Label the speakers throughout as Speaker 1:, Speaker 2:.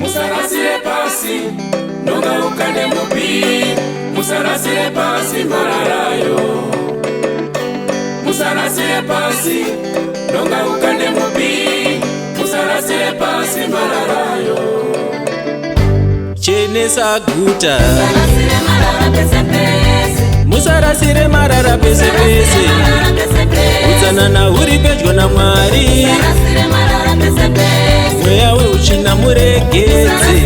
Speaker 1: Musarasire pasi, nhonga ukande mubin. Musarasire pasi mararayo. Musarasire pasi, nhonga ukande mubin. Musarasire pasi mararayo.
Speaker 2: Chenesa guta, musarasire marara pese pese. Utsanana huri pedyo naMwari. Mweya weutsvina muregedze.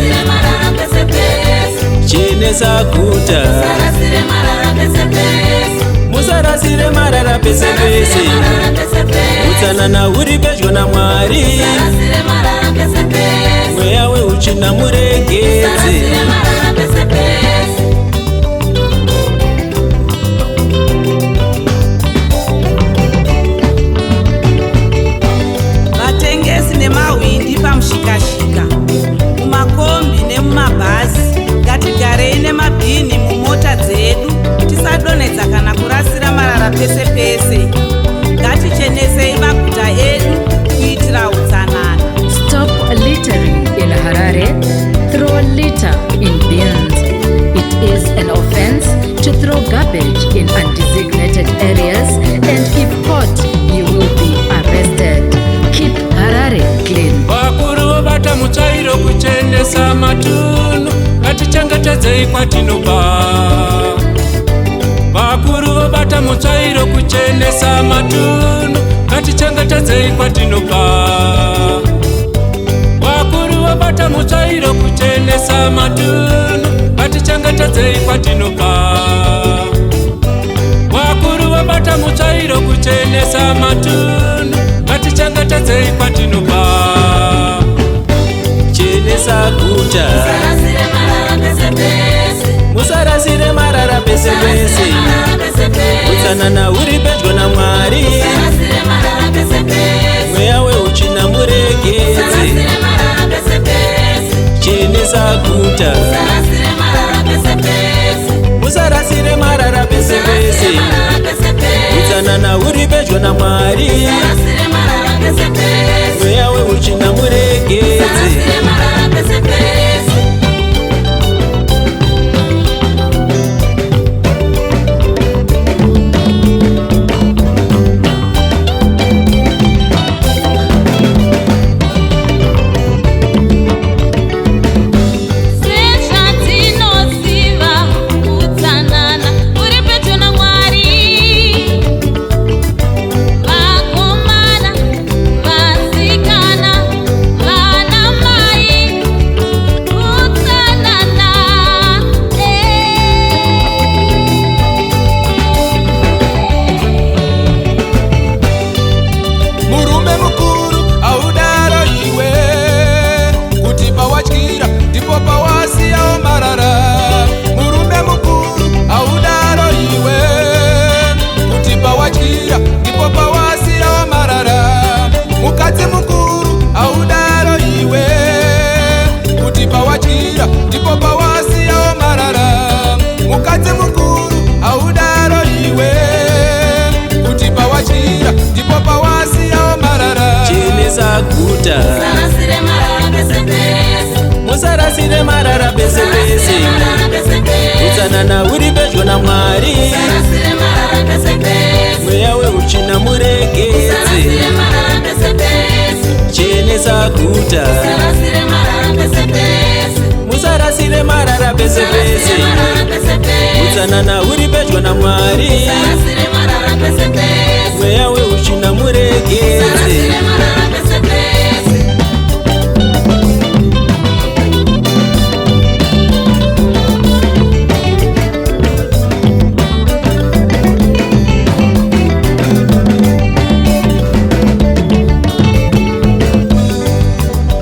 Speaker 2: Chenesa guta, musarasire marara pese pese. Utsanana huri pedyo naMwari. Mweya weutsvina muregedze.
Speaker 3: Vatengesi nemahwindi pamushikashika, mumakombi nemumabhazi, ngatigarei nemabhini mumota dzedu, tisadonhedza kana kurasira marara pese pese. Ngatichenesei maguta edu kuitira utsanana.
Speaker 4: Stop littering in Harare. Throw litter in bins. It is an offense to throw garbage in undesignated areas, and if caught, you will be arrested. Keep Harare clean.
Speaker 1: Vakuru vobata mutsvairo kuchenesa matunhu. Ngatichengetedzei kwatinobva. Vakuru vobata mutsvairo kuchenesa matunhu. Ngatichengetedzei kwatinobva. Vakuru vobata mutsvairo kuchenesa matunhu. Ngatichengetedzei kwatinobva. Vakuru vobata mutsvairo kuchenesa matunhu. Ngatichengetedzei kwatinobva.
Speaker 2: Chenesa guta, musarasire marara pese pese. Utsanana huri pedyo naMwari. Mweya weutsvina muregedze. Chenesa guta, musarasire marara pese pese. Utsanana huri pedyo naMwari. Mweya weutsvina muregedze.
Speaker 5: Sezvatinoziva, utsanana uri pedyo naMwari. Vakomana, vasikana, vana mai, utsanana.
Speaker 6: Murume mukuru, haudaro iwe, kuti pawatyira ndipo pawasiyawo marara. Murume mukuru, haudaro iwe, kuti pawatyira ndipo pawasiyawo marara. Mukadzi mukuru, haudaro iwe, kuti pawatyira ndipo pawasiyawo marara. Mukadzi mukuru, haudaro iwe, kuti pawatyira ndipo pawasiyawo marara.
Speaker 2: Chenesa guta, musarasire marara pese pese. Utsanana huri pedyo naMwari. Mweya weutsvina muregedze. Chenesa guta, musarasire marara pese pese. Utsanana huri pedyo naMwari. Mweya weutsvina muregedze.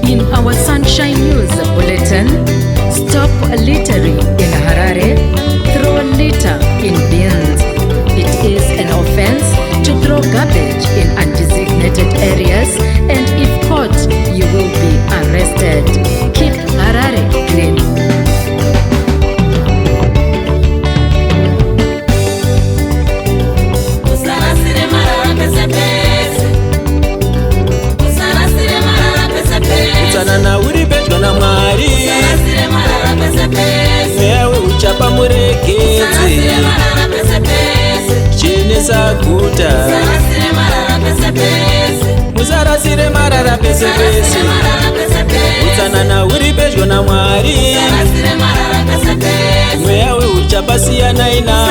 Speaker 4: In our Sunshine News bulletin, stop littering in Harare. Throw litter in bins. It is an offense to throw garbage in undesignated areas, and if caught, you will be arrested.
Speaker 2: naMwari.
Speaker 5: Musarasire marara pese pese.
Speaker 2: Mweya weuchapa siyanai nawo.